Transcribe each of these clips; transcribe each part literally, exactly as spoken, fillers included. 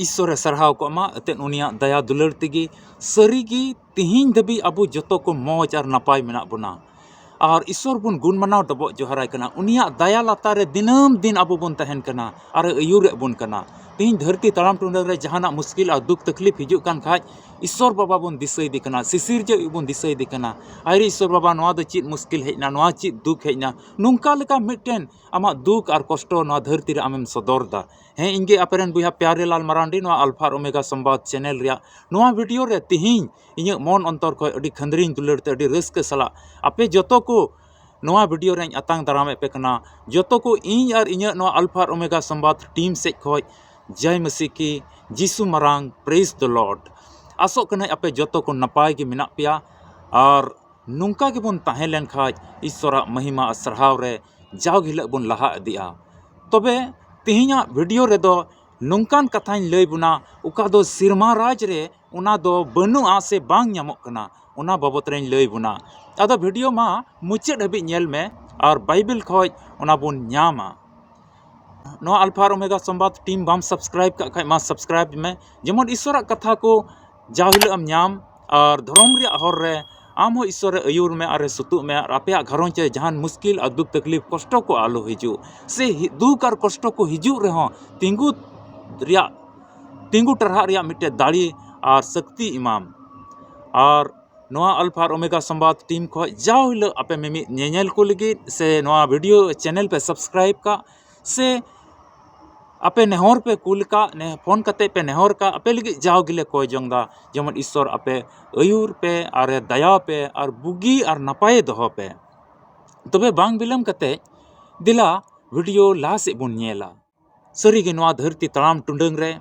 ᱤᱥᱥᱚᱨᱮ ᱥᱟᱨᱦᱟᱣ ᱠᱚᱜ ᱢᱟ, ᱮᱱᱛᱮᱫ ᱩᱱᱤᱭᱟᱜ ᱫᱟᱭᱟ ᱫᱩᱞᱟᱹᱲ ᱛᱮᱜᱮ ᱥᱟᱹᱨᱤᱜᱮ ᱛᱮᱦᱮᱧ ᱫᱷᱟᱹᱵᱤᱡ ᱟᱵᱚ ᱡᱚᱛᱚ ᱠᱚ ᱢᱚᱡᱽ ᱟᱨ ᱱᱟᱯᱟᱭ ᱢᱮᱱᱟᱜ ᱵᱚᱱᱟ᱾ ᱟᱨ ᱤᱥᱥᱚᱨ ᱵᱚᱱ ᱜᱩᱱ ᱢᱟᱱᱟᱣ ᱰᱚᱵᱚᱜ ᱡᱚᱦᱟᱨᱟᱭ ᱠᱟᱱᱟ᱾ ᱩᱱᱤᱭᱟᱜ ᱫᱟᱭᱟ ᱞᱟᱛᱟᱨ ᱨᱮ ᱫᱤᱱᱟᱹᱢ ᱫᱤᱱ ᱟᱵᱚ ᱵᱚᱱ ᱛᱟᱦᱮᱱ ᱠᱟᱱᱟ ᱟᱨ ᱮ ᱟᱹᱭᱩᱨᱮᱫ ᱵᱚᱱ ᱠᱟᱱᱟ᱾ ᱛᱮᱦᱮᱧ ᱫᱷᱟᱹᱨᱛᱤ ᱛᱟᱲᱟᱢ ᱴᱩᱰᱟᱹᱝ ᱨᱮ ᱡᱟᱦᱟᱱᱟᱜ ᱢᱩᱥᱠᱤᱞ ᱟᱨ ᱫᱩᱠ ᱛᱟᱠᱞᱤᱯ ᱦᱤᱡᱩᱜ ᱠᱟᱱ ᱠᱷᱟᱡ, ᱤᱥᱥᱚᱨ ᱵᱟᱵᱟ ᱵᱚᱱ ᱫᱤᱥᱟᱹᱭᱮᱫᱮ ᱠᱟᱱᱟ, ᱥᱤᱥᱤᱨᱡᱟᱹᱣᱤᱡ ᱵᱚᱱ ᱫᱤᱥᱟᱹᱭᱮᱫᱮ ᱠᱟᱱᱟ᱾ ᱟᱭᱨᱮ ᱤᱥᱥᱚᱨ ᱵᱟᱵᱟ, ᱱᱚᱣᱟ ᱫᱚ ᱪᱮᱫ ᱢᱩᱥᱠᱤᱞ ᱦᱮᱡ ᱮᱱᱟ, ᱱᱚᱣᱟ ᱪᱮᱫ ᱫᱩᱠ ᱦᱮᱡ ᱮᱱᱟ, ᱱᱚᱝᱠᱟ ᱞᱮᱠᱟ ᱢᱤᱫᱴᱮᱱ ᱟᱢᱟᱜ ᱫᱩᱠ ᱟᱨ ᱠᱚᱥᱴᱚ ᱱᱚᱣᱟ ᱫᱷᱟᱹᱨᱛᱤ ᱨᱮ ᱟᱢᱮᱢ ᱥᱚᱫᱚᱨ ᱮᱫᱟ᱾ ᱦᱮᱸ, ᱤᱧ ᱜᱮ ᱟᱯᱮ ᱨᱮᱱ ᱵᱚᱭᱦᱟ ᱯᱭᱟᱨᱮᱞᱟᱞ ᱢᱟᱨᱟᱱᱰᱤ, ᱱᱚᱣᱟ ᱟᱞᱯᱷᱟ ᱟᱨ ᱳᱢᱮᱜᱟ ᱥᱚᱢᱵᱟᱫ ᱪᱮᱱᱮᱞ ᱨᱮᱭᱟᱜ ᱱᱚᱣᱟ ᱵᱷᱤᱰᱤᱭᱳ ᱨᱮ ᱛᱤᱦᱤᱧ ᱤᱧᱟᱹᱜ ᱢᱚᱱ ᱚᱱᱛᱚᱨ ᱠᱷᱚᱱ ᱟᱹᱰᱤ ᱠᱷᱟᱹᱱᱫᱽᱨᱤᱧ ᱫᱩᱞᱟᱹᱲ ᱛᱮ ᱟᱹᱰᱤ ᱨᱟᱹᱥᱠᱟᱹ ᱥᱟᱞᱟᱜ ᱟᱯᱮ ᱡᱚᱛᱚ ᱠᱚ ᱱᱚᱣᱟ ᱵᱷᱤᱰᱤᱭᱳ ᱨᱮᱧ ᱟᱛᱟᱝ ᱫᱟᱨᱟᱢᱮᱫ ᱯᱮ ᱠᱟᱱᱟ᱾ ᱡᱚᱛᱚ ᱠᱚ ᱤᱧ ᱟᱨ ᱤᱧᱟᱹᱜ ᱱᱚᱣᱟ ᱟᱞᱯᱷᱟ ᱟᱨ ᱳᱢᱮᱜᱟ ᱥᱚᱢᱵᱟᱫ ᱴᱤᱢ ᱥᱮᱫ ᱠᱷᱚᱱ ᱡᱟᱭ ᱢᱟᱹᱥᱤ ᱠᱤ, ᱡᱤᱥᱩ ᱢᱟᱨᱟᱝ, praise the Lord᱾ ᱟᱥᱚᱜ ᱠᱟᱹᱱᱟᱹᱧ ᱟᱯᱮ ᱡᱚᱛᱚ ᱠᱚ ᱱᱟᱯᱟᱭ ᱜᱮ ᱢᱮᱱᱟᱜ ᱯᱮᱭᱟ᱾ ᱟᱨ ᱱᱚᱝᱠᱟ ᱜᱮᱵᱚᱱ ᱛᱟᱦᱮᱸ ᱞᱮᱱ ᱠᱷᱟᱡ ᱤᱥᱥᱚᱨᱟᱜ ᱢᱚᱦᱤᱢᱟ ᱟᱨ ᱥᱟᱨᱦᱟᱣ ᱨᱮ ᱡᱟᱣ ᱦᱤᱞᱳᱜ ᱵᱚᱱ ᱞᱟᱦᱟ ᱤᱫᱤᱜᱼᱟ᱾ ᱛᱚᱵᱮ ᱛᱮᱦᱮᱧᱟᱜ ᱵᱷᱤᱰᱤᱭᱳ ᱨᱮᱫᱚ ᱱᱚᱝᱠᱟᱱ ᱠᱟᱛᱷᱟᱧ ᱞᱟᱹᱭ ᱵᱚᱱᱟ, ᱚᱠᱟ ᱫᱚ ᱥᱮᱨᱢᱟ ᱨᱟᱡᱽ ᱨᱮ ᱚᱱᱟ ᱫᱚ ᱵᱟᱹᱱᱩᱜᱼᱟ ᱥᱮ ᱵᱟᱝ ᱧᱟᱢᱚᱜ ᱠᱟᱱᱟ, ᱚᱱᱟ ᱵᱟᱵᱚᱛ ᱨᱮᱧ ᱞᱟᱹᱭ ᱵᱚᱱᱟ᱾ ᱟᱫᱚ ᱵᱷᱤᱰᱤᱭᱳ ᱢᱟ ᱢᱩᱪᱟᱹᱫ ᱦᱟᱹᱵᱤᱡ ᱧᱮᱞ ᱢᱮ ᱟᱨ ᱵᱟᱭᱵᱮᱞ ᱠᱷᱚᱡ ᱚᱱᱟ ᱵᱚᱱ ᱧᱟᱢᱟ᱾ ᱱᱚᱣᱟ ᱟᱞᱯᱷᱟ ᱟᱨ ᱳᱢᱮᱜᱟ ᱥᱚᱢᱵᱟᱫ ᱴᱤᱢ ᱵᱟᱢ ᱥᱟᱵᱥᱠᱨᱟᱭᱤᱵ ᱠᱟᱜ ᱠᱷᱟᱡ ᱢᱟ ᱥᱟᱵᱥᱠᱨᱟᱭᱤᱵ ᱢᱮ, ᱡᱮᱢᱚᱱ ᱤᱥᱥᱚᱨᱟᱜ ᱠᱟᱛᱷᱟ ᱠᱚ ᱡᱟᱣ ᱦᱤᱞᱳᱜ ᱮᱢ ᱧᱟᱢ ᱟᱨ ᱫᱷᱚᱨᱚᱢ ᱨᱮᱭᱟᱜ ᱦᱚᱨ ᱨᱮ ᱟᱢ ᱦᱚᱸ ᱤᱥᱥᱚᱨᱮ ᱟᱹᱭᱩᱨ ᱢᱮ ᱟᱨᱮ ᱥᱩᱛᱩᱜ ᱢᱮ ᱟᱨ ᱟᱯᱮᱭᱟᱜ ᱜᱷᱟᱨᱚᱸᱡᱽ ᱨᱮ ᱡᱟᱦᱟᱱ ᱢᱩᱥᱠᱤᱞ ᱟᱨ ᱫᱩᱠ ᱛᱟᱠᱞᱤᱯ ᱠᱚᱥᱴᱚ ᱠᱚ ᱟᱞᱚ ᱦᱤᱡᱩᱜ, ᱥᱮ ᱦᱤ-, ᱫᱩᱠ ᱟᱨ ᱠᱚᱥᱴᱚ ᱠᱚ ᱦᱤᱡᱩᱜ ᱨᱮᱦᱚᱸ ᱛᱤᱸᱜᱩ ᱨᱮᱭᱟᱜ, ᱛᱤᱸᱜᱩ ᱴᱟᱨᱦᱟᱜ ᱨᱮᱭᱟᱜ ᱢᱤᱫᱴᱮᱡ ᱫᱟᱲᱮ ᱟᱨ ᱥᱟᱹᱠᱛᱤ ᱮᱢᱟᱢ᱾ ᱟᱨ ᱱᱚᱣᱟ ᱟᱞᱯᱷᱟ ᱟᱨ ᱳᱢᱮᱜᱟ ᱥᱚᱢᱵᱟᱫ ᱴᱤᱢ ᱠᱷᱚᱡ ᱡᱟᱣ ᱦᱤᱞᱳᱜ ᱟᱯᱮ ᱢᱤᱢᱤᱫ ᱧᱮᱧᱮᱞ ᱠᱚ ᱞᱟᱹᱜᱤᱫ ᱥᱮ ᱱᱚᱣᱟ ᱵᱷᱤᱰᱤᱭᱳ ᱪᱮᱱᱮᱞ ᱯᱮ ᱥᱟᱵᱥᱠᱨᱟᱭᱤᱵ ᱠᱟᱜ ᱥᱮ ᱟᱯᱮ ᱱᱮᱦᱚᱨ ᱯᱮ ᱠᱩᱞ ᱠᱟᱜ, ᱱᱮ-, ᱯᱷᱳᱱ ᱠᱟᱛᱮ ᱯᱮ ᱱᱮᱦᱚᱨ ᱠᱟᱜ, ᱟᱯᱮ ᱞᱟᱹᱜᱤᱫ ᱡᱟᱣ ᱜᱮᱞᱮ ᱠᱚᱭ ᱡᱚᱝ ᱫᱟ, ᱡᱮᱢᱚᱱ ᱤᱥᱥᱚᱨ ᱟᱯᱮ ᱟᱹᱭᱩᱨ ᱯᱮ ᱟᱨᱮ ᱫᱟᱭᱟ ᱯᱮ ᱟᱨ ᱵᱩᱜᱤ ᱟᱨ ᱱᱟᱯᱟᱭᱮ ᱫᱚᱦᱚ ᱯᱮ᱾ ᱛᱚᱵᱮ ᱵᱟᱝ ᱵᱤᱞᱚᱢ ᱠᱟᱛᱮ ᱫᱮᱞᱟ ᱵᱷᱤᱰᱤᱭᱳ ᱞᱟᱦᱟ ᱥᱮᱫ ᱵᱚᱱ ᱧᱮᱞᱟ᱾ ᱥᱟᱹᱨᱤᱜᱮ ᱱᱚᱣᱟ ᱫᱷᱟᱹᱨᱛᱤ ᱛᱟᱲᱟᱢ ᱴᱩᱰᱟᱹᱝ ᱨᱮ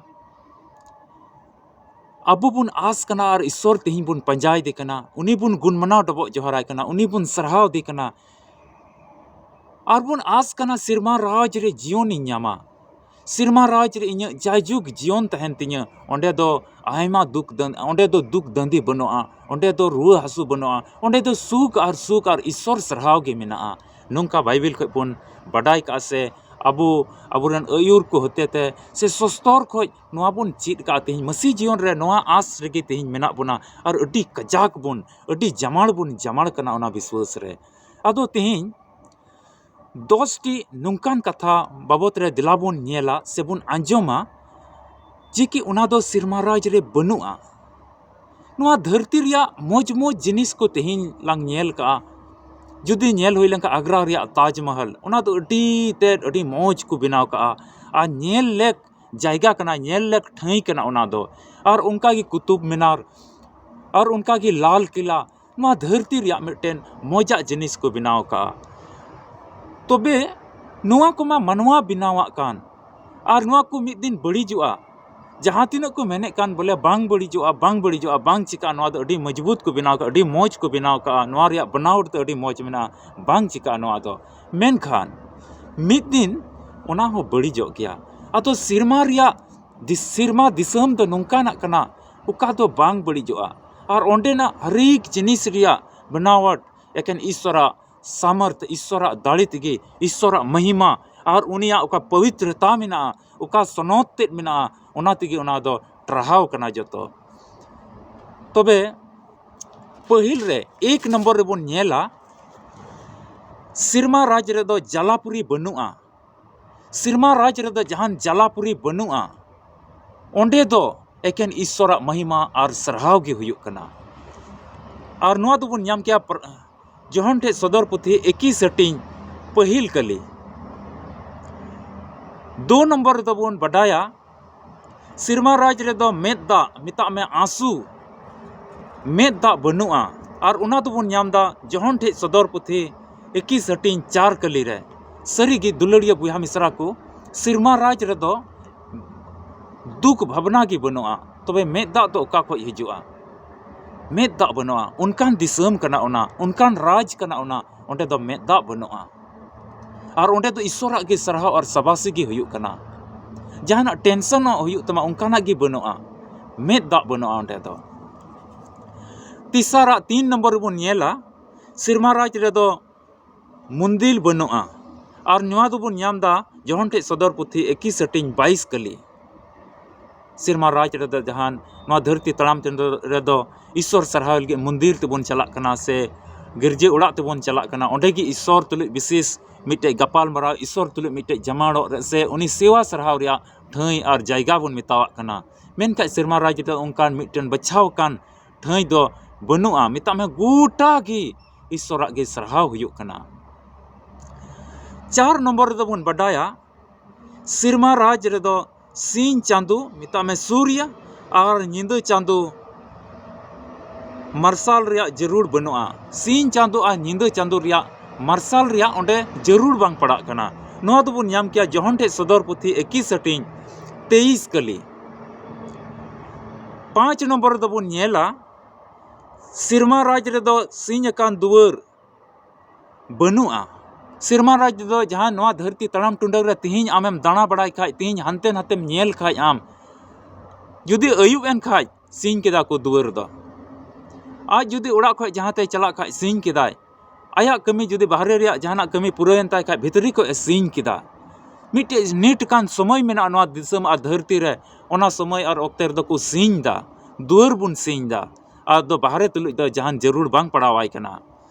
ᱟᱵᱚ ᱵᱚᱱ ᱟᱸᱥ ᱠᱟᱱᱟ ᱟᱨ ᱤᱥᱥᱚᱨ ᱛᱮᱦᱮᱧ ᱵᱚᱱ ᱯᱟᱸᱡᱟᱭᱮᱫᱮ ᱠᱟᱱᱟ, ᱩᱱᱤ ᱵᱚᱱ ᱜᱩᱱ ᱢᱟᱱᱟᱣ ᱰᱚᱵᱚᱜ ᱡᱚᱦᱟᱨᱟᱭ ᱠᱟᱱᱟ, ᱩᱱᱤ ᱵᱚᱱ ᱥᱟᱨᱦᱟᱣ ᱮᱫᱮ ᱠᱟᱱᱟ᱾ ᱟᱨ ᱵᱚᱱ ᱟᱸᱥ ᱠᱟᱱᱟ ᱥᱮᱨᱢᱟ ᱨᱟᱡᱽ ᱨᱮ ᱡᱤᱭᱚᱱᱤᱧ ᱧᱟᱢᱟ, ᱥᱮᱨᱢᱟ ᱨᱟᱡᱽ ᱨᱮ ᱤᱧᱟᱹᱜ ᱡᱟᱭᱡᱩᱜᱽ ᱡᱤᱭᱚᱱ ᱛᱟᱦᱮᱱ ᱛᱤᱧᱟᱹ, ᱚᱸᱰᱮ ᱫᱚ ᱟᱭᱢᱟ ᱫᱩᱠ ᱫᱟᱹᱱ-, ᱚᱸᱰᱮ ᱫᱚ ᱫᱩᱠ ᱫᱟᱹᱱᱫᱤ ᱵᱟᱹᱱᱩᱜᱼᱟ, ᱚᱸᱰᱮ ᱫᱚ ᱨᱩᱣᱟᱹ ᱦᱟᱹᱥᱩ ᱵᱟᱹᱱᱩᱜᱼᱟ, ᱚᱸᱰᱮ ᱫᱚ ᱥᱩᱠ ᱟᱨ ᱥᱩᱠ ᱟᱨ ᱤᱥᱥᱚᱨ ᱥᱟᱨᱦᱟᱣ ᱜᱮ ᱢᱮᱱᱟᱜᱼᱟ᱾ ᱱᱚᱝᱠᱟ ᱵᱟᱭᱵᱮᱞ ᱠᱷᱚᱡ ᱵᱚᱱ ᱵᱟᱰᱟᱭ ᱠᱟᱜᱼᱟ ᱥᱮ ᱟᱵᱚ, ᱟᱵᱚᱨᱮᱱ ᱟᱹᱭᱩᱨ ᱠᱚ ᱦᱚᱛᱮᱛᱮ ᱥᱮ ᱥᱚᱥᱛᱚᱨ ᱠᱷᱚᱡ ᱱᱚᱣᱟ ᱵᱚᱱ ᱪᱮᱫ ᱠᱟᱜᱼᱟ᱾ ᱛᱮᱦᱮᱧ ᱢᱟᱹᱥᱤ ᱡᱤᱭᱚᱱ ᱨᱮ ᱱᱚᱣᱟ ᱟᱸᱥ ᱨᱮᱜᱮ ᱛᱮᱦᱮᱧ ᱢᱮᱱᱟᱜ ᱵᱚᱱᱟ ᱟᱨ ᱟᱹᱰᱤ ᱠᱟᱡᱟᱠ ᱵᱚᱱ, ᱟᱹᱰᱤ ᱡᱟᱢᱟᱲ ᱵᱚᱱ ᱡᱟᱢᱟᱲ ᱠᱟᱱᱟ ᱚᱱᱟ ᱵᱤᱥᱣᱟᱹᱥ ᱨᱮ᱾ ᱟᱫᱚ ᱛᱮᱦᱮᱧ ᱫᱚᱥ ᱴᱤ ᱱᱚᱝᱠᱟᱱ ᱠᱟᱛᱷᱟ ᱵᱟᱵᱚᱛ ᱨᱮ ᱫᱮᱞᱟ ᱵᱚᱱ ᱧᱮᱞᱟ ᱥᱮᱵᱚᱱ ᱟᱸᱡᱚᱢᱟ ᱡᱮ ᱠᱤ ᱚᱱᱟ ᱫᱚ ᱥᱮᱨᱢᱟ ᱨᱟᱡᱽ ᱨᱮ ᱵᱟᱹᱱᱩᱜᱼᱟ᱾ ᱱᱚᱣᱟ ᱫᱷᱟᱹᱨᱛᱤ ᱨᱮᱭᱟᱜ ᱢᱚᱡᱽ ᱢᱚᱡᱽ ᱡᱤᱱᱤᱥ ᱠᱚ ᱛᱮᱦᱮᱧ ᱞᱟᱝ ᱧᱮᱞ ᱠᱟᱜᱼᱟ᱾ ᱡᱩᱫᱤ ᱧᱮᱞ ᱦᱩᱭ ᱞᱮᱱᱠᱷᱟᱱ ᱟᱜᱽᱨᱟ ᱨᱮᱭᱟᱜ ᱛᱟᱡᱽᱢᱚᱦᱚᱞ, ᱚᱱᱟ ᱫᱚ ᱟᱹᱰᱤ ᱛᱮᱫ ᱟᱹᱰᱤ ᱢᱚᱡᱽ ᱠᱚ ᱵᱮᱱᱟᱣ ᱠᱟᱜᱼᱟ᱾ ᱟᱨ ᱧᱮᱞ ᱞᱮᱠ ᱡᱟᱭᱜᱟ ᱠᱟᱱᱟ, ᱧᱮᱞ ᱞᱮᱠ ᱴᱷᱟᱹᱭ ᱠᱟᱱᱟ ᱚᱱᱟ ᱫᱚ᱾ ᱟᱨ ᱚᱱᱠᱟ ᱜᱮ ᱠᱩᱛᱩᱵ ᱢᱤᱱᱟᱨ, ᱟᱨ ᱚᱱᱠᱟ ᱜᱮ ᱞᱟᱞ ᱠᱤᱞᱟ, ᱱᱚᱣᱟ ᱫᱷᱟᱹᱨᱛᱤ ᱨᱮᱭᱟᱜ ᱢᱤᱫᱴᱮᱱ ᱢᱚᱡᱟᱜ ᱡᱤᱱᱤᱥ ᱠᱚ ᱵᱮᱱᱟᱣ ᱠᱟᱜᱼᱟ᱾ ᱛᱚᱵᱮ ᱱᱚᱣᱟ ᱠᱚᱢᱟ ᱢᱟᱱᱣᱟ ᱵᱮᱱᱟᱣᱟᱜ ᱠᱟᱱ, ᱟᱨ ᱱᱚᱣᱟ ᱠᱚ ᱢᱤᱫ ᱫᱤᱱ ᱵᱟᱹᱲᱤᱡᱚᱜᱼᱟ᱾ ᱡᱟᱦᱟᱸ ᱛᱤᱱᱟᱹᱜ ᱠᱚ ᱢᱮᱱᱮᱫ ᱠᱟᱱ ᱵᱚᱞᱮ ᱵᱟᱝ ᱵᱟᱹᱲᱤᱡᱚᱜᱼᱟ, ᱵᱟᱝ ᱵᱟᱹᱲᱤᱡᱚᱜᱼᱟ, ᱵᱟᱝ ᱪᱤᱠᱟᱹᱜᱼᱟ, ᱱᱚᱣᱟ ᱫᱚ ᱟᱹᱰᱤ ᱢᱚᱡᱽᱵᱩᱛ ᱠᱚ ᱵᱮᱱᱟᱣ ᱠᱟᱜᱼᱟ, ᱟᱹᱰᱤ ᱢᱚᱡᱽ ᱠᱚ ᱵᱮᱱᱟᱣ ᱠᱟᱜᱼᱟ, ᱱᱚᱣᱟ ᱨᱮᱭᱟᱜ ᱵᱮᱱᱟᱣ ᱫᱚ ᱟᱹᱰᱤ ᱢᱚᱡᱽ ᱢᱮᱱᱟᱜᱼᱟ, ᱵᱟᱝ ᱪᱤᱠᱟᱹᱜᱼᱟ ᱱᱚᱣᱟ ᱫᱚ᱾ ᱢᱮᱱᱠᱷᱟᱱ ᱢᱤᱫ ᱫᱤᱱ ᱚᱱᱟ ᱦᱚᱸ ᱵᱟᱹᱲᱤᱡᱚᱜ ᱜᱮᱭᱟ᱾ ᱟᱫᱚ ᱥᱮᱨᱢᱟ ᱨᱮᱭᱟᱜ ᱫᱤᱥ-, ᱥᱮᱨᱢᱟ ᱫᱤᱥᱚᱢ ᱫᱚ ᱱᱚᱝᱠᱟᱱᱟᱜ ᱠᱟᱱᱟ, ᱚᱠᱟ ᱫᱚ ᱵᱟᱝ ᱵᱟᱹᱲᱤᱡᱚᱜᱼᱟ᱾ ᱟᱨ ᱚᱸᱰᱮᱱᱟᱜ ᱦᱟᱨᱮᱠ ᱡᱤᱱᱤᱥ ᱨᱮᱭᱟᱜ ᱵᱮᱱᱟᱣᱟᱴ ᱮᱠᱮᱱ ᱤᱥᱥᱚᱨᱟᱜ ᱥᱟᱢᱚᱨᱛᱷ, ᱤᱥᱥᱚᱨᱟᱜ ᱫᱟᱲᱮ ᱛᱮᱜᱮ, ᱤᱥᱥᱚᱨᱟᱜ ᱢᱚᱦᱤᱢᱟ ᱟᱨ ᱩᱱᱤᱭᱟᱜ ᱚᱠᱟ ᱯᱚᱵᱤᱛᱨᱚᱛᱟ ᱢᱮᱱᱟᱜᱼᱟ, ᱚᱠᱟ ᱥᱚᱱᱚᱛ ᱛᱮᱫ ᱢᱮᱱᱟᱜᱼᱟ, ᱚᱱᱟ ᱛᱮᱜᱮ ᱚᱱᱟ ᱫᱚ ᱴᱟᱨᱦᱟᱣ ᱠᱟᱱᱟ ᱡᱚᱛᱚ᱾ ᱛᱚᱵᱮ ᱯᱟᱹᱦᱤᱞ ᱨᱮ ᱮᱠ ᱱᱚᱢᱵᱚᱨ ᱨᱮᱵᱚᱱ ᱧᱮᱞᱟ, ᱥᱮᱨᱢᱟ ᱨᱟᱡᱽ ᱨᱮᱫᱚ ᱡᱟᱞᱟᱯᱩᱨᱤ ᱵᱟᱹᱱᱩᱜᱼᱟ᱾ ᱥᱮᱨᱢᱟ ᱨᱟᱡᱽ ᱨᱮᱫᱚ ᱡᱟᱦᱟᱱ ᱡᱟᱞᱟᱯᱩᱨᱤ ᱵᱟᱹᱱᱩᱜᱼᱟ᱾ ᱚᱸᱰᱮ ᱫᱚ ᱮᱠᱮᱱ ᱤᱥᱥᱚᱨᱟᱜ ᱢᱚᱦᱤᱢᱟ ᱟᱨ ᱥᱟᱨᱦᱟᱣ ᱜᱮ ᱦᱩᱭᱩᱜ ᱠᱟᱱᱟ᱾ ᱟᱨ ᱱᱚᱣᱟ ᱫᱚᱵᱚᱱ ᱧᱟᱢ ᱠᱮᱭᱟ ᱯᱨ-, ᱡᱚᱦᱚᱱ ᱴᱷᱮᱡ ᱥᱚᱫᱚᱨ ᱯᱩᱛᱷᱤ ᱮᱠᱤᱥ ᱦᱟᱹᱴᱤᱧ ᱯᱟᱹᱦᱤᱞ ᱠᱟᱹᱞᱤ᱾ ᱫᱩ ᱱᱚᱢᱵᱚᱨ ᱨᱮᱫᱚ ᱵᱚᱱ ᱵᱟᱰᱟᱭᱟ, ᱥᱮᱨᱢᱟ ᱨᱟᱡᱽ ᱨᱮᱫᱚ ᱢᱮᱫ ᱫᱟᱜ, ᱢᱮᱛᱟᱜ ᱢᱮ ᱟᱸᱥᱩ, ᱢᱮᱫ ᱫᱟᱜ ᱵᱟᱹᱱᱩᱜᱼᱟ᱾ ᱟᱨ ᱚᱱᱟ ᱫᱚᱵᱚᱱ ᱧᱟᱢ ᱮᱫᱟ ᱡᱚᱦᱚᱱ ᱴᱷᱮᱡ ᱥᱚᱫᱚᱨ ᱯᱩᱛᱷᱤ ᱮᱠᱤᱥ ᱦᱟᱹᱴᱤᱧ ᱪᱟᱨ ᱠᱟᱹᱞᱤ ᱨᱮ᱾ ᱥᱟᱹᱨᱤᱜᱮ ᱫᱩᱞᱟᱹᱲᱤᱭᱟᱹ ᱵᱚᱭᱦᱟ ᱢᱤᱥᱨᱟ ᱠᱚ, ᱥᱮᱨᱢᱟ ᱨᱟᱡᱽ ᱨᱮᱫᱚ ᱫᱩᱠ ᱵᱷᱟᱵᱽᱱᱟ ᱜᱮ ᱵᱟᱹᱱᱩᱜᱼᱟ᱾ ᱛᱚᱵᱮ ᱢᱮᱫ ᱫᱟᱜ ᱫᱚ ᱚᱠᱟ ᱠᱷᱚᱡ ᱦᱤᱡᱩᱜᱼᱟ? ᱢᱮᱫ ᱫᱟᱜ ᱵᱟᱹᱱᱩᱜᱼᱟ᱾ ᱚᱱᱠᱟᱱ ᱫᱤᱥᱚᱢ ᱠᱟᱱᱟ ᱚᱱᱟ, ᱚᱱᱠᱟᱱ ᱨᱟᱡᱽ ᱠᱟᱱᱟ ᱚᱱᱟ, ᱚᱸᱰᱮ ᱫᱚ ᱢᱮᱫ ᱫᱟᱜ ᱵᱟᱹᱱᱩᱜᱼᱟ᱾ ᱟᱨ ᱚᱸᱰᱮ ᱫᱚ ᱤᱥᱥᱚᱨᱟᱜ ᱜᱮ ᱥᱟᱨᱦᱟᱣ ᱟᱨ ᱥᱟᱵᱟᱥᱤ ᱜᱮ ᱦᱩᱭᱩᱜ ᱠᱟᱱᱟ᱾ ᱡᱟᱦᱟᱱᱟᱜ ᱴᱮᱱᱥᱚᱱᱚᱜ ᱦᱩᱭᱩᱜ ᱛᱟᱢᱟ, ᱚᱱᱠᱟᱱᱟᱜ ᱜᱮ ᱵᱟᱹᱱᱩᱜᱼᱟ᱾ ᱢᱮᱫ ᱫᱟᱜ ᱵᱟᱹᱱᱩᱜᱼᱟ ᱚᱸᱰᱮ ᱫᱚ᱾ ᱛᱮᱥᱟᱨᱟᱜ ᱛᱤᱱ ᱱᱚᱢᱵᱚᱨ ᱨᱮᱵᱚᱱ ᱧᱮᱞᱟ, ᱥᱮᱨᱢᱟ ᱨᱟᱡᱽ ᱨᱮᱫᱚ ᱢᱩᱱᱫᱤᱞ ᱵᱟᱹᱱᱩᱜᱼᱟ᱾ ᱟᱨ ᱱᱚᱣᱟ ᱫᱚᱵᱚᱱ ᱧᱟᱢ ᱮᱫᱟ ᱡᱚᱦᱚᱱ ᱴᱷᱮᱡ ᱥᱚᱫᱚᱨ ᱯᱩᱛᱷᱤ ᱮᱠᱤᱥ ᱦᱟᱹᱴᱤᱧ ᱵᱟᱭᱤᱥ ᱠᱟᱹᱞᱤ᱾ ᱥᱮᱨᱢᱟ ᱨᱟᱡᱽ ᱨᱮᱫᱚ ᱡᱟᱦᱟᱱ ᱱᱚᱣᱟ ᱫᱷᱟᱹᱨᱛᱤ ᱛᱟᱲᱟᱢ ᱪᱟᱸᱫᱚ ᱨᱮᱫᱚ ᱤᱥᱥᱚᱨ ᱥᱟᱨᱦᱟᱣ ᱞᱟᱹᱜᱤᱫ ᱢᱚᱱᱫᱤᱨ ᱛᱮᱵᱚᱱ ᱪᱟᱞᱟᱜ ᱠᱟᱱᱟ, ᱥᱮ ᱜᱤᱨᱡᱟᱹ ᱚᱲᱟᱜ ᱛᱮᱵᱚᱱ ᱪᱟᱞᱟᱜ ᱠᱟᱱᱟ, ᱚᱸᱰᱮ ᱜᱮ ᱤᱥᱥᱚᱨ ᱛᱩᱞᱩᱡ ᱵᱤᱥᱮᱥ ᱢᱤᱫᱴᱮᱡ ᱜᱟᱯᱟᱞ ᱢᱟᱨᱟᱣ, ᱤᱥᱥᱚᱨ ᱛᱩᱞᱩᱡ ᱢᱤᱫᱴᱮᱡ ᱡᱟᱢᱟᱲᱚᱜ ᱨᱮ, ᱥᱮ ᱩᱱᱤ ᱥᱮᱣᱟ ᱥᱟᱨᱦᱟᱣ ᱨᱮᱭᱟᱜ ᱴᱷᱟᱹᱭ ᱟᱨ ᱡᱟᱭᱜᱟ ᱵᱚᱱ ᱢᱮᱛᱟᱣᱟᱜ ᱠᱟᱱᱟ᱾ ᱢᱮᱱᱠᱷᱟᱡ ᱥᱮᱨᱢᱟ ᱨᱟᱡᱽ ᱨᱮᱫᱚ ᱚᱱᱠᱟᱱ ᱢᱤᱫᱴᱮᱱ ᱵᱟᱪᱷᱟᱣ ᱟᱠᱟᱱ ᱴᱷᱟᱹᱭ ᱫᱚ ᱵᱟᱹᱱᱩᱜᱼᱟ᱾ ᱢᱮᱛᱟᱜ ᱢᱮ, ᱜᱚᱴᱟ ᱜᱮ ᱤᱥᱥᱚᱨᱟᱜ ᱜᱮ ᱥᱟᱨᱦᱟᱣ ᱦᱩᱭᱩᱜ ᱠᱟᱱᱟ᱾ ᱪᱟᱨ ᱱᱚᱢᱵᱚᱨ ᱨᱮᱫᱚ ᱵᱚᱱ ᱵᱟᱰᱟᱭᱟ, ᱥᱮᱨᱢᱟ ᱨᱟᱡᱽ ᱨᱮᱫᱚ ᱥᱤᱧ ᱪᱟᱸᱫᱚ, ᱢᱮᱛᱟᱜ ᱢᱮ ᱥᱩᱨᱭᱟ, ᱟᱨ ᱧᱤᱫᱟᱹ ᱪᱟᱸᱫᱚ ᱢᱟᱨᱥᱟᱞ ᱨᱮᱭᱟᱜ ᱡᱟᱹᱨᱩᱲ ᱵᱟᱹᱱᱩᱜᱼᱟ᱾ ᱥᱤᱧ ᱪᱟᱸᱫᱚ ᱟᱨ ᱧᱤᱫᱟᱹ ᱪᱟᱸᱫᱚ ᱨᱮᱭᱟᱜ ᱢᱟᱨᱥᱟᱞ ᱨᱮᱭᱟᱜ ᱚᱸᱰᱮ ᱡᱟᱹᱨᱩᱲ ᱵᱟᱝ ᱯᱟᱲᱟᱜ ᱠᱟᱱᱟ᱾ ᱱᱚᱣᱟ ᱫᱚᱵᱚᱱ ᱧᱟᱢ ᱠᱮᱭᱟ ᱡᱚᱦᱚᱱ ᱴᱷᱮᱡ ᱥᱚᱫᱚᱨ ᱯᱩᱛᱷᱤ ᱮᱠᱤᱥ ᱦᱟᱹᱴᱤᱧ ᱛᱮᱭᱤᱥ ᱠᱟᱹᱞᱤ᱾ ᱯᱟᱸᱪ ᱱᱚᱢᱵᱚᱨ ᱨᱮᱫᱚ ᱵᱚᱱ ᱧᱮᱞᱟ, ᱥᱮᱨᱢᱟ ᱨᱟᱡᱽ ᱨᱮᱫᱚ ᱥᱤᱧ ᱟᱠᱟᱱ ᱫᱩᱣᱟᱹᱨ ᱵᱟᱹᱱᱩᱜᱼᱟ᱾ ᱥᱮᱨᱢᱟ ᱨᱟᱡᱽ ᱨᱮᱫᱚ ᱡᱟᱦᱟᱸ ᱱᱚᱣᱟ ᱫᱷᱟᱹᱨᱛᱤ ᱛᱟᱲᱟᱢ ᱴᱩᱰᱟᱹᱜ ᱨᱮ ᱛᱤᱦᱤᱧ ᱟᱢᱮᱢ ᱫᱟᱬᱟ ᱵᱟᱲᱟᱭ ᱠᱷᱟᱡ, ᱛᱤᱦᱤᱧ ᱦᱟᱱᱛᱮ ᱱᱟᱛᱮᱢ ᱧᱮᱞ ᱠᱷᱟᱡ ᱟᱢ, ᱡᱩᱫᱤ ᱟᱹᱭᱩᱵ ᱮᱱ ᱠᱷᱟᱡ ᱥᱤᱧ ᱠᱮᱫᱟ ᱠᱚ ᱫᱩᱣᱟᱹᱨ ᱫᱚ᱾ ᱟᱡ ᱡᱩᱫᱤ ᱚᱲᱟᱜ ᱠᱷᱚᱡ ᱡᱟᱦᱟᱸ ᱛᱮᱭ ᱪᱟᱞᱟᱜ ᱠᱷᱟᱡ ᱥᱤᱧ ᱠᱮᱫᱟᱭ, ᱟᱭᱟᱜ ᱠᱟᱹᱢᱤ ᱡᱩᱫᱤ ᱵᱟᱦᱨᱮ ᱨᱮᱭᱟᱜ ᱡᱟᱦᱟᱱᱟᱜ ᱠᱟᱹᱢᱤ ᱯᱩᱨᱟᱹᱣᱮᱱ ᱛᱟᱭ ᱠᱷᱟᱡ ᱵᱷᱤᱛᱨᱤ ᱠᱷᱚᱡ ᱮ ᱥᱤᱧ ᱠᱮᱫᱟ᱾ ᱢᱤᱫᱴᱮᱡ ᱱᱤᱴ ᱠᱟᱱ ᱥᱚᱢᱚᱭ ᱢᱮᱱᱟᱜᱼᱟ ᱱᱚᱣᱟ ᱫᱤᱥᱚᱢ ᱟᱨ ᱫᱷᱟᱹᱨᱛᱤ ᱨᱮ, ᱚᱱᱟ ᱥᱚᱢᱚᱭ ᱟᱨ ᱚᱠᱛᱮ ᱨᱮᱫᱚ ᱠᱚ ᱥᱤᱧ ᱫᱟ, ᱫᱩᱣᱟᱹᱨ ᱵᱚᱱ ᱥᱤᱧ ᱫᱟ᱾ ᱟᱫᱚ ᱵᱟᱦᱨᱮ ᱛᱩᱞᱩᱡ ᱫᱚ ᱡᱟᱦᱟᱱ ᱡᱟᱹᱨᱩᱲ ᱵᱟᱝ ᱯᱟᱲᱟᱣᱟᱭ ᱠᱟᱱᱟ᱾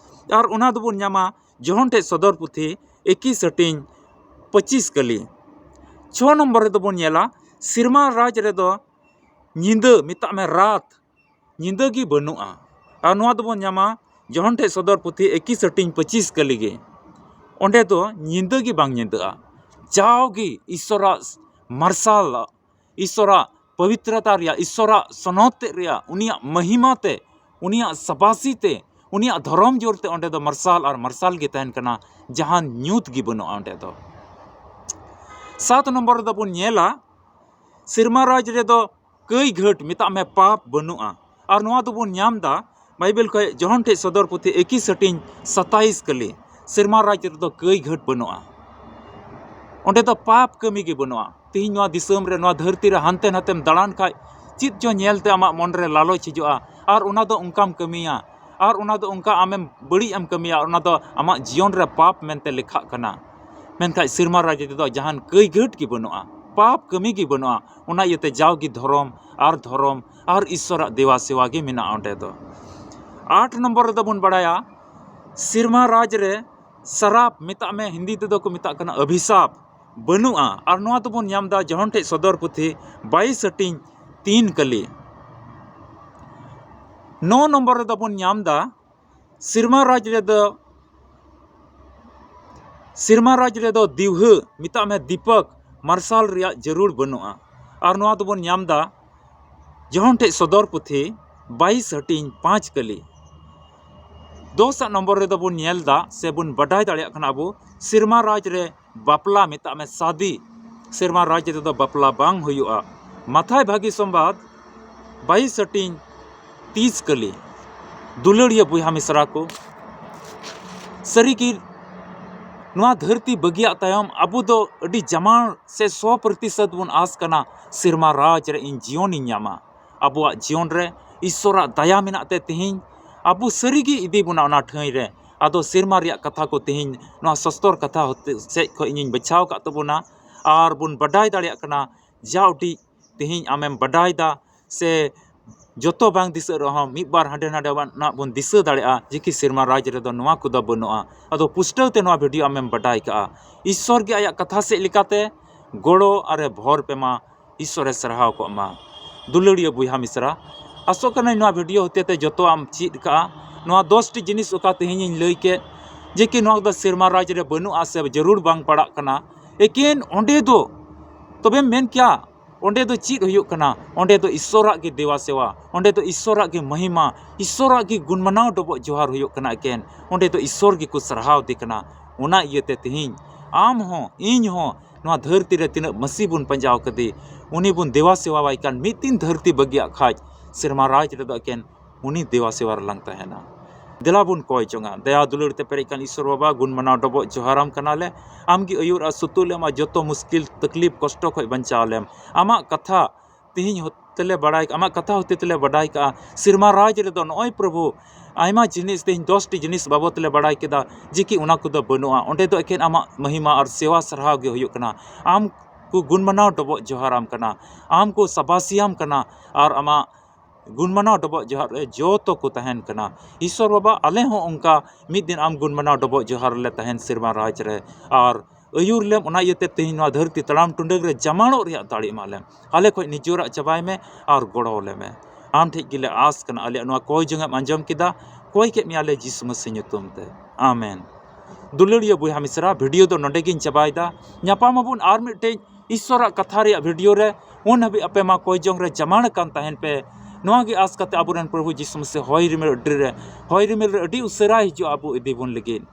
ᱟᱨ ᱚᱱᱟ ᱫᱚᱵᱚᱱ ᱧᱟᱢᱟ ᱡᱚᱦᱚᱱ ᱴᱷᱮᱡ ᱥᱚᱫᱚᱨ ᱯᱩᱛᱷᱤ ᱮᱠᱤᱥ ᱦᱟᱹᱴᱤᱧ ᱯᱚᱸᱪᱤᱥ ᱠᱟᱹᱞᱤ᱾ ᱪᱷᱚ ᱱᱚᱢᱵᱚᱨ ᱨᱮᱫᱚ ᱵᱚᱱ ᱧᱮᱞᱟ, ᱥᱮᱨᱢᱟ ᱨᱟᱡᱽ ᱨᱮᱫᱚ ᱧᱤᱫᱟᱹ, ᱢᱮᱛᱟᱜ ᱢᱮ ᱨᱟᱛ, ᱧᱤᱫᱟᱹ ᱜᱮ ᱵᱟᱹᱱᱩᱜᱼᱟ᱾ ᱟᱨ ᱱᱚᱣᱟ ᱫᱚᱵᱚᱱ ᱧᱟᱢᱟ ᱡᱚᱦᱚᱱ ᱴᱷᱮᱡ ᱥᱚᱫᱚᱨ ᱯᱩᱛᱷᱤ ᱮᱠᱤᱥ ᱦᱟᱹᱴᱤᱧ ᱯᱚᱸᱪᱤᱥ ᱠᱟᱹᱞᱤ ᱜᱮ᱾ ᱚᱸᱰᱮ ᱫᱚ ᱧᱤᱫᱟᱹ ᱜᱮ ᱵᱟᱝ ᱧᱤᱫᱟᱹᱜᱼᱟ᱾ ᱡᱟᱣᱜᱮ ᱤᱥᱥᱚᱨᱟᱜ ᱢᱟᱨᱥᱟᱞ, ᱤᱥᱥᱚᱨᱟᱜ ᱯᱚᱵᱤᱛᱨᱚᱛᱟ ᱨᱮᱭᱟᱜ, ᱤᱥᱥᱚᱨᱟᱜ ᱥᱚᱱᱚᱛ ᱛᱮᱫ ᱨᱮᱭᱟᱜ, ᱩᱱᱤᱭᱟᱜ ᱢᱚᱦᱤᱢᱟ ᱛᱮ, ᱩᱱᱤᱭᱟᱜ ᱥᱟᱵᱟᱥᱤ ᱛᱮ, ᱩᱱᱤᱭᱟᱜ ᱫᱷᱚᱨᱚᱢ ᱡᱳᱨ ᱛᱮ ᱚᱸᱰᱮ ᱫᱚ ᱢᱟᱨᱥᱟᱞ ᱟᱨ ᱢᱟᱨᱥᱟᱞ ᱜᱮ ᱛᱟᱦᱮᱱ ᱠᱟᱱᱟ, ᱡᱟᱦᱟᱱ ᱧᱩᱛ ᱜᱮ ᱵᱟᱹᱱᱩᱜᱼᱟ ᱚᱸᱰᱮ ᱫᱚ᱾ ᱥᱟᱛ ᱱᱚᱢᱵᱚᱨ ᱨᱮᱫᱚ ᱵᱚᱱ ᱧᱮᱞᱟ, ᱥᱮᱨᱢᱟ ᱨᱟᱡᱽ ᱨᱮᱫᱚ ᱠᱟᱹᱭ ᱜᱷᱟᱹᱴ, ᱢᱮᱛᱟᱜ ᱢᱮ ᱯᱟᱯ, ᱵᱟᱹᱱᱩᱜᱼᱟ᱾ ᱟᱨ ᱱᱚᱣᱟ ᱫᱚᱵᱚᱱ ᱧᱟᱢ ᱫᱟ ᱵᱟᱭᱵᱮᱞ ᱠᱷᱚᱡ ᱡᱚᱦᱚᱱ ᱴᱷᱮᱡ ᱥᱚᱫᱚᱨ ᱯᱩᱛᱷᱤ ᱮᱠᱤᱥ ᱦᱟᱹᱴᱤᱧ ᱥᱟᱛᱟᱭᱤᱥ ᱠᱟᱹᱞᱤ, ᱥᱮᱨᱢᱟ ᱨᱟᱡᱽ ᱨᱮᱫᱚ ᱠᱟᱹᱭ ᱜᱷᱟᱹᱴ ᱵᱟᱹᱱᱩᱜᱼᱟ᱾ ᱚᱸᱰᱮ ᱫᱚ ᱯᱟᱯ ᱠᱟᱹᱢᱤ ᱜᱮ ᱵᱟᱹᱱᱩᱜᱼᱟ᱾ ᱛᱤᱦᱤᱧ ᱱᱚᱣᱟ ᱫᱤᱥᱚᱢ ᱨᱮ, ᱱᱚᱣᱟ ᱫᱷᱟᱹᱨᱛᱤ ᱨᱮ ᱦᱟᱱᱛᱮ ᱱᱟᱛᱮᱢ ᱫᱟᱬᱟᱱ ᱠᱷᱟᱡ, ᱪᱮᱫ ᱪᱚ ᱧᱮᱞᱛᱮ ᱟᱢᱟᱜ ᱢᱚᱱ ᱨᱮ ᱞᱟᱞᱚᱪ ᱦᱤᱡᱩᱜᱼᱟ, ᱟᱨ ᱚᱱᱟ ᱫᱚ ᱚᱱᱠᱟᱢ ᱠᱟᱹᱢᱤᱭᱟ, ᱟᱨ ᱚᱱᱟ ᱫᱚ ᱚᱱᱠᱟ ᱟᱢᱮᱢ ᱵᱟᱹᱲᱤᱡ ᱮᱢ ᱠᱟᱹᱢᱤᱭᱟ, ᱟᱨ ᱚᱱᱟ ᱫᱚ ᱟᱢᱟᱜ ᱡᱤᱭᱚᱱ ᱨᱮ ᱯᱟᱯ ᱢᱮᱱᱛᱮ ᱞᱮᱠᱷᱟᱜ ᱠᱟᱱᱟ᱾ ᱢᱮᱱᱠᱷᱟᱱ ᱥᱮᱨᱢᱟ ᱨᱟᱡᱽ ᱨᱮᱫᱚ ᱡᱟᱦᱟᱱ ᱠᱟᱹᱭᱜᱷᱟᱹᱴ ᱜᱮ ᱵᱟᱹᱱᱩᱜᱼᱟ, ᱯᱟᱯ ᱠᱟᱹᱢᱤ ᱜᱮ ᱵᱟᱹᱱᱩᱜᱼᱟ᱾ ᱚᱱᱟ ᱤᱭᱟᱹᱛᱮ ᱡᱟᱣᱜᱮ ᱫᱷᱚᱨᱚᱢ ᱟᱨ ᱫᱷᱚᱨᱚᱢ ᱟᱨ ᱤᱥᱥᱚᱨᱟᱜ ᱫᱮᱣᱟ ᱥᱮᱣᱟ ᱜᱮ ᱢᱮᱱᱟᱜᱼᱟ ᱚᱸᱰᱮ ᱫᱚ᱾ ᱟᱴ ᱱᱚᱢᱵᱚᱨ ᱨᱮᱫᱚ ᱵᱚᱱ ᱵᱟᱲᱟᱭᱟ, ᱥᱮᱨᱢᱟ ᱨᱟᱡᱽ ᱨᱮ ᱥᱟᱨᱟᱯ, ᱢᱮᱛᱟᱜ ᱢᱮ, ᱦᱤᱱᱫᱤ ᱛᱮᱫᱚ ᱠᱚ ᱢᱮᱛᱟᱜ ᱠᱟᱱᱟ ᱚᱵᱷᱤᱥᱟᱯ, ᱵᱟᱹᱱᱩᱜᱼᱟ᱾ ᱟᱨ ᱱᱚᱣᱟ ᱫᱚᱵᱚᱱ ᱧᱟᱢ ᱮᱫᱟ ᱡᱚᱦᱚᱱ ᱴᱷᱮᱡ ᱥᱚᱫᱚᱨ ᱯᱩᱛᱷᱤ ᱵᱟᱭᱤᱥ ᱦᱟᱹᱴᱤᱧ ᱛᱤᱱ ᱠᱟᱹᱞᱤ᱾ ᱱᱚ ᱱᱚᱢᱵᱚᱨ ᱨᱮᱫᱚ ᱵᱚᱱ ᱧᱟᱢ ᱮᱫᱟ, ᱥᱮᱨᱢᱟ ᱨᱟᱡᱽ ᱨᱮᱫᱚ, ᱥᱮᱨᱢᱟ ᱨᱟᱡᱽ ᱨᱮᱫᱚ ᱫᱤᱣᱦᱟᱹ, ᱢᱮᱛᱟᱜ ᱢᱮ ᱫᱤᱯᱚᱠ, ᱢᱟᱨᱥᱟᱞ ᱨᱮᱭᱟᱜ ᱡᱟᱹᱨᱩᱲ ᱵᱟᱹᱱᱩᱜᱼᱟ᱾ ᱟᱨ ᱱᱚᱣᱟ ᱫᱚᱵᱚᱱ ᱧᱟᱢ ᱮᱫᱟ ᱡᱚᱦᱚᱱ ᱴᱷᱮᱡ ᱥᱚᱫᱚᱨ ᱯᱩᱛᱷᱤ ᱵᱟᱭᱤᱥ ᱦᱟᱹᱴᱤᱧ ᱯᱟᱸᱪ ᱠᱟᱹᱞᱤ᱾ ᱫᱚᱥ ᱟᱜ ᱱᱚᱢᱵᱚᱨ ᱨᱮᱫᱚ ᱵᱚᱱ ᱧᱮᱞ ᱮᱫᱟ ᱥᱮ ᱵᱚᱱ ᱵᱟᱰᱟᱭ ᱫᱟᱲᱮᱭᱟᱜ ᱠᱟᱱᱟ ᱟᱵᱚ, ᱥᱮᱨᱢᱟ ᱨᱟᱡᱽ ᱨᱮ ᱵᱟᱯᱞᱟ, ᱢᱮᱛᱟᱜ ᱢᱮ ᱥᱟᱫᱤ, ᱥᱮᱨᱢᱟ ᱨᱟᱡᱽ ᱨᱮᱫᱚ ᱵᱟᱯᱞᱟ ᱵᱟᱝ ᱦᱩᱭᱩᱜᱼᱟ᱾ ᱢᱟᱛᱷᱟᱭ ᱵᱷᱟᱹᱜᱤ ᱥᱚᱢᱵᱟᱫ ᱵᱟᱭᱤᱥ ᱦᱟᱹᱴᱤᱧ ᱛᱤᱥ ᱠᱟᱹᱞᱤ᱾ ᱫᱩᱞᱟᱹᱲᱤᱭᱟᱹ ᱵᱚᱭᱦᱟ ᱢᱤᱥᱨᱟ ᱠᱚ, ᱥᱟᱹᱨᱤᱜᱮ ᱱᱚᱣᱟ ᱫᱷᱟᱹᱨᱛᱤ ᱵᱟᱹᱜᱤᱭᱟᱜ ᱛᱟᱭᱚᱢ ᱟᱵᱚ ᱫᱚ ᱟᱹᱰᱤ ᱡᱟᱢᱟᱲ ᱥᱮ ᱥᱚ ᱯᱨᱚᱛᱤᱥᱚᱛ ᱵᱚᱱ ᱟᱸᱥ ᱠᱟᱱᱟ, ᱥᱮᱨᱢᱟ ᱨᱟᱡᱽ ᱨᱮ ᱤᱧ ᱡᱤᱭᱚᱱᱤᱧ ᱧᱟᱢᱟ᱾ ᱟᱵᱚᱣᱟᱜ ᱡᱤᱭᱚᱱ ᱨᱮ ᱤᱥᱥᱚᱨᱟᱜ ᱫᱟᱭᱟ ᱢᱮᱱᱟᱜ ᱛᱮ ᱛᱮᱦᱮᱧ ᱟᱵᱚ ᱥᱟᱹᱨᱤᱜᱮ ᱤᱫᱤ ᱵᱚᱱᱟ ᱚᱱᱟ ᱴᱷᱟᱹᱭ ᱨᱮ᱾ ᱟᱫᱚ ᱥᱮᱨᱢᱟ ᱨᱮᱭᱟᱜ ᱠᱟᱛᱷᱟ ᱠᱚ ᱛᱮᱦᱮᱧ ᱱᱚᱣᱟ ᱥᱚᱥᱛᱚᱨ ᱠᱟᱛᱷᱟ ᱦᱚᱛᱮ-, ᱥᱮᱡ ᱠᱷᱚᱱ ᱤᱧᱤᱧ ᱵᱟᱪᱷᱟᱣ ᱟᱠᱟᱫ ᱛᱟᱵᱚᱱᱟ᱾ ᱟᱨ ᱵᱚᱱ ᱵᱟᱰᱟᱭ ᱫᱟᱲᱮᱭᱟᱜ ᱠᱟᱱᱟ ᱡᱟ ᱩᱰᱤᱡ ᱛᱮᱦᱮᱧ ᱟᱢᱮᱢ ᱵᱟᱰᱟᱭ ᱫᱟ ᱥᱮ ᱡᱚᱛᱚ ᱵᱟᱝ ᱫᱤᱥᱟᱹᱜ ᱨᱮᱦᱚᱸ ᱢᱤᱫ ᱵᱟᱨ ᱦᱟᱸᱰᱮ ᱱᱟᱰᱮ ᱱᱟᱜ ᱵᱚᱱ ᱫᱤᱥᱟᱹ ᱫᱟᱲᱮᱭᱟᱜᱼᱟ ᱡᱮ ᱠᱤ ᱥᱮᱨᱢᱟ ᱨᱟᱡᱽ ᱨᱮᱫᱚ ᱱᱚᱣᱟ ᱠᱚᱫᱚ ᱵᱟᱹᱱᱩᱜᱼᱟ᱾ ᱟᱫᱚ ᱯᱩᱥᱴᱟᱹᱣ ᱛᱮ ᱱᱚᱣᱟ ᱵᱷᱤᱰᱤᱭᱳ ᱟᱢᱮᱢ ᱵᱟᱰᱟᱭ ᱠᱟᱜᱼᱟ᱾ ᱤᱥᱥᱚᱨ ᱜᱮ ᱟᱭᱟᱜ ᱠᱟᱛᱷᱟ ᱥᱮᱫ ᱞᱮᱠᱟᱛᱮ ᱜᱚᱲᱚ ᱟᱨᱮ ᱵᱷᱚᱨ ᱯᱮᱢᱟ᱾ ᱤᱥᱥᱚᱨᱮ ᱥᱟᱨᱦᱟᱣ ᱠᱚᱜ ᱢᱟ᱾ ᱫᱩᱞᱟᱹᱲᱤᱭᱟᱹ ᱵᱚᱭᱦᱟ ᱢᱤᱥᱨᱟ, ᱟᱥᱚᱜ ᱠᱟᱹᱱᱟᱹᱧ ᱱᱚᱣᱟ ᱵᱷᱤᱰᱤᱭᱳ ᱦᱚᱛᱮᱛᱮ ᱡᱚᱛᱚᱣᱟᱜ ᱮᱢ ᱪᱮᱫ ᱠᱟᱜᱼᱟ᱾ ᱱᱚᱣᱟ ᱫᱚᱥ ᱴᱤ ᱡᱤᱱᱤᱥ ᱚᱠᱟ ᱛᱮᱦᱮᱧᱤᱧ ᱞᱟᱹᱭ ᱠᱮᱫ ᱡᱮ ᱠᱤ ᱱᱚᱣᱟ ᱫᱚ ᱥᱮᱨᱢᱟ ᱨᱟᱡᱽ ᱨᱮ ᱵᱟᱹᱱᱩᱜᱼᱟ ᱥᱮ ᱡᱟᱹᱨᱩᱲ ᱵᱟᱝ ᱯᱟᱲᱟᱜ ᱠᱟᱱᱟ, ᱮᱠᱮᱱ ᱚᱸᱰᱮ ᱫᱚ, ᱛᱚᱵᱮᱢ ᱢᱮᱱ ᱠᱮᱭᱟ ᱚᱸᱰᱮ ᱫᱚ ᱪᱮᱫ ᱦᱩᱭᱩᱜ ᱠᱟᱱᱟ? ᱚᱸᱰᱮ ᱫᱚ ᱤᱥᱥᱚᱨᱟᱜ ᱜᱮ ᱫᱮᱣᱟ ᱥᱮᱣᱟ, ᱚᱸᱰᱮ ᱫᱚ ᱤᱥᱥᱚᱨᱟᱜ ᱜᱮ ᱢᱚᱦᱤᱢᱟ, ᱤᱥᱥᱚᱨᱟᱜ ᱜᱮ ᱜᱩᱱ ᱢᱟᱱᱟᱣ ᱰᱚᱵᱚᱜ ᱡᱚᱦᱟᱨ ᱦᱩᱭᱩᱜ ᱠᱟᱱᱟ᱾ ᱮᱠᱮᱱ ᱚᱸᱰᱮ ᱫᱚ ᱤᱥᱥᱚᱨ ᱜᱮᱠᱚ ᱥᱟᱨᱦᱟᱣ ᱫᱮ ᱠᱟᱱᱟ᱾ ᱚᱱᱟ ᱤᱭᱟᱹᱛᱮ ᱛᱮᱦᱮᱧ ᱟᱢ ᱦᱚᱸ ᱤᱧ ᱦᱚᱸ ᱱᱚᱣᱟ ᱫᱷᱟᱹᱨᱛᱤ ᱨᱮ ᱛᱤᱱᱟᱹᱜ ᱢᱟᱹᱥᱤ ᱵᱚᱱ ᱯᱟᱸᱡᱟᱣ ᱠᱟᱫᱮ, ᱩᱱᱤ ᱵᱚᱱ ᱫᱮᱣᱟ ᱥᱮᱣᱟᱣᱟᱭ ᱠᱟᱱ, ᱢᱤᱫ ᱫᱤᱱ ᱫᱷᱟᱹᱨᱛᱤ ᱵᱟᱹᱜᱤᱭᱟᱜ ᱠᱷᱟᱡ ᱥᱮᱨᱢᱟ ᱨᱟᱡᱽ ᱨᱮᱫᱚ ᱮᱠᱮᱱ ᱩᱱᱤ ᱫᱮᱣᱟ ᱥᱮᱣᱟ ᱨᱮᱞᱟᱝ ᱛᱟᱦᱮᱱᱟ᱾ ᱫᱮᱞᱟ ᱵᱚᱱ ᱠᱚᱭ ᱡᱚᱝᱟ, ᱫᱟᱭᱟ ᱫᱩᱞᱟᱹᱲ ᱛᱮ ᱯᱮᱨᱮᱡ ᱠᱟᱱ ᱤᱥᱥᱚᱨ ᱵᱟᱵᱟ, ᱜᱩᱱ ᱢᱟᱱᱟᱣ ᱰᱚᱵᱚᱜ ᱡᱚᱦᱟᱨᱟᱢ ᱠᱟᱱᱟᱞᱮ᱾ ᱟᱢ ᱜᱮ ᱟᱹᱭᱩᱨ ᱟᱨ ᱥᱩᱛᱩᱜ ᱞᱮᱢ ᱟᱨ ᱡᱚᱛᱚ ᱢᱩᱥᱠᱤᱞ ᱛᱟᱠᱞᱤᱯ ᱠᱚᱥᱴᱚ ᱠᱷᱚᱡ ᱵᱟᱧᱪᱟᱣ ᱞᱮᱢ᱾ ᱟᱢᱟᱜ ᱠᱟᱛᱷᱟ ᱛᱮᱦᱮᱧ ᱦᱚᱛᱮᱞᱮ ᱵᱟᱲᱟᱭ, ᱟᱢᱟᱜ ᱠᱟᱛᱷᱟ ᱦᱚᱛᱮ ᱛᱮᱞᱮ ᱵᱟᱰᱟᱭ ᱠᱟᱜᱼᱟ, ᱥᱮᱨᱢᱟ ᱨᱟᱡᱽ ᱨᱮᱫᱚ ᱱᱚᱜᱼᱚᱭ ᱯᱨᱚᱵᱷᱩ ᱟᱭᱢᱟ ᱡᱤᱱᱤᱥ, ᱛᱮᱦᱮᱧ ᱫᱚᱥᱴᱤ ᱡᱤᱱᱤᱥ ᱵᱟᱵᱚᱛ ᱞᱮ ᱵᱟᱲᱟᱭ ᱠᱮᱫᱟ, ᱡᱮ ᱠᱤ ᱚᱱᱟ ᱠᱚᱫᱚ ᱵᱟᱹᱱᱩᱜᱼᱟ᱾ ᱚᱸᱰᱮ ᱫᱚ ᱮᱠᱮᱱ ᱟᱢᱟᱜ ᱢᱚᱦᱤᱢᱟ ᱟᱨ ᱥᱮᱣᱟ ᱥᱟᱨᱦᱟᱣ ᱜᱮ ᱦᱩᱭᱩᱜ ᱠᱟᱱᱟ᱾ ᱟᱢ ᱠᱚ ᱜᱩᱱ ᱢᱟᱱᱟᱣ ᱰᱚᱵᱚᱜ ᱡᱚᱦᱟᱨᱟᱢ ᱠᱟᱱᱟ, ᱟᱢ ᱠᱚ ᱥᱟᱵᱟᱥᱤᱭᱟᱢ ᱠᱟᱱᱟ, ᱟᱨ ᱟᱢᱟᱜ ᱜᱩᱱ ᱢᱟᱱᱟᱣ ᱰᱚᱵᱚᱜ ᱡᱚᱦᱟᱨ ᱨᱮ ᱡᱚᱛᱚ ᱠᱚ ᱛᱟᱦᱮᱱ ᱠᱟᱱᱟ᱾ ᱤᱥᱥᱚᱨ ᱵᱟᱵᱟ, ᱟᱞᱮ ᱦᱚᱸ ᱚᱱᱠᱟ ᱢᱤᱫ ᱫᱤᱱ ᱟᱢ ᱜᱩᱱ ᱢᱟᱱᱟᱣ ᱰᱚᱵᱚᱜ ᱡᱚᱦᱟᱨ ᱨᱮᱞᱮ ᱛᱟᱦᱮᱱ ᱥᱮᱨᱢᱟ ᱨᱟᱡᱽ ᱨᱮ, ᱟᱨ ᱟᱹᱭᱩᱨ ᱞᱮᱢ᱾ ᱚᱱᱟ ᱤᱭᱟᱹᱛᱮ ᱛᱮᱦᱮᱧ ᱱᱚᱣᱟ ᱫᱷᱟᱹᱨᱛᱤ ᱛᱟᱲᱟᱢ ᱴᱩᱰᱟᱹᱜ ᱨᱮ ᱡᱟᱢᱟᱲᱚᱜ ᱨᱮᱭᱟᱜ ᱫᱟᱲᱮ ᱮᱢᱟ ᱞᱮᱢ᱾ ᱟᱞᱮ ᱠᱷᱚᱡ ᱱᱤᱡᱚᱨᱟᱜ ᱪᱟᱵᱟᱭ ᱢᱮ ᱟᱨ ᱜᱚᱲᱚ ᱟᱞᱮ ᱢᱮ᱾ ᱟᱢ ᱴᱷᱮᱡ ᱜᱮᱞᱮ ᱟᱸᱥ ᱠᱟᱱᱟ᱾ ᱟᱞᱮᱭᱟᱜ ᱱᱚᱣᱟ ᱠᱚᱭ ᱡᱚᱝ ᱮᱢ ᱟᱸᱡᱚᱢ ᱠᱮᱫᱟ, ᱠᱚᱭ ᱠᱮᱫ ᱢᱮᱭᱟ ᱞᱮ ᱡᱤᱥᱩ ᱢᱟᱹᱥᱤ ᱧᱩᱛᱩᱢ ᱛᱮ᱾ ᱟᱢᱮᱱ᱾ ᱫᱩᱞᱟᱹᱲᱤᱭᱟᱹ ᱵᱚᱭᱦᱟ ᱢᱤᱥᱨᱟ, ᱵᱷᱤᱰᱤᱭᱳ ᱫᱚ ᱱᱚᱰᱮ ᱜᱤᱧ ᱪᱟᱵᱟᱭᱮᱫᱟ᱾ ᱧᱟᱯᱟᱢ ᱟᱵᱚᱱ ᱟᱨ ᱢᱤᱫᱴᱮᱡ ᱤᱥᱥᱚᱨᱟᱜ ᱠᱟᱛᱷᱟ ᱨᱮᱭᱟᱜ ᱵᱷᱤᱰᱤᱭᱳ ᱨᱮ᱾ ᱩᱱ ᱦᱟᱹᱵᱤᱡ ᱟᱯᱮ ᱢᱟ ᱠᱚᱭ ᱡᱚᱝ ᱨᱮ ᱡᱟᱢᱟᱲ ᱟᱠᱟᱱ ᱛᱟᱦᱮᱱ ᱯᱮ᱾ ᱱᱚᱣᱟ ᱜᱮ ᱟᱸᱥ ᱠᱟᱛᱮ ᱟᱵᱚᱨᱮᱱ ᱯᱨᱚᱵᱷᱩ ᱡᱤᱥᱩ ᱢᱟᱹᱥᱤ ᱦᱚᱭ ᱨᱤᱢᱤᱞ ᱟᱹᱰᱤ ᱨᱮ, ᱦᱚᱭ ᱨᱤᱢᱤᱞ ᱨᱮ ᱟᱹᱰᱤ ᱩᱥᱟᱹᱨᱟᱭ ᱦᱤᱡᱩᱜᱼᱟ ᱟᱵᱚ ᱤᱫᱤ ᱵᱚᱱ ᱞᱟᱹᱜᱤᱫ᱾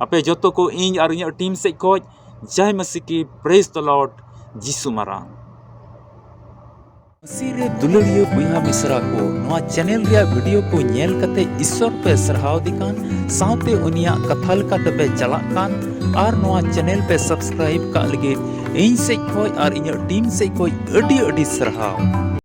ᱟᱯᱮ ᱡᱚᱛᱚ ᱠᱚ ᱤᱧ ᱟᱨ ᱤᱧᱟᱹᱜ ᱴᱤᱢ ᱥᱮᱫ ᱠᱷᱚᱡ ᱡᱟᱭ ᱢᱟᱹᱥᱤ ᱠᱤ, praise the Lord, ᱡᱤᱥᱩ ᱢᱟᱨᱟᱝ᱾ ᱢᱟᱹᱥᱤ ᱨᱮ ᱫᱩᱞᱟᱹᱲᱤᱭᱟᱹ ᱵᱚᱭᱦᱟ ᱢᱤᱥᱨᱟ ᱠᱚ, ᱱᱚᱣᱟ ᱪᱮᱱᱮᱞ ᱨᱮᱭᱟᱜ ᱵᱷᱤᱰᱤᱭᱳ ᱠᱚ ᱧᱮᱞ ᱠᱟᱛᱮ ᱤᱥᱥᱚᱨ ᱯᱮ ᱥᱟᱨᱦᱟᱣ ᱫᱮ ᱠᱟᱱ, ᱥᱟᱶᱛᱮ ᱩᱱᱤᱭᱟᱜ ᱠᱟᱛᱷᱟ ᱞᱮᱠᱟ ᱛᱮᱯᱮ ᱪᱟᱞᱟᱜ ᱠᱟᱱ, ᱟᱨ ᱱᱚᱣᱟ ᱪᱮᱱᱮᱞ ᱯᱮ ᱥᱟᱵᱥᱠᱨᱟᱭᱤᱵ ᱠᱟᱜ ᱞᱟᱹᱜᱤᱫ ᱤᱧ ᱥᱮᱡ ᱠᱷᱚᱡ ᱟᱨ ᱤᱧᱟᱹᱜ ᱴᱤᱢ ᱥᱮᱡ ᱠᱷᱚᱡ ᱟᱹᱰᱤ ᱟᱹᱰᱤ ᱥᱟᱨᱦᱟᱣ᱾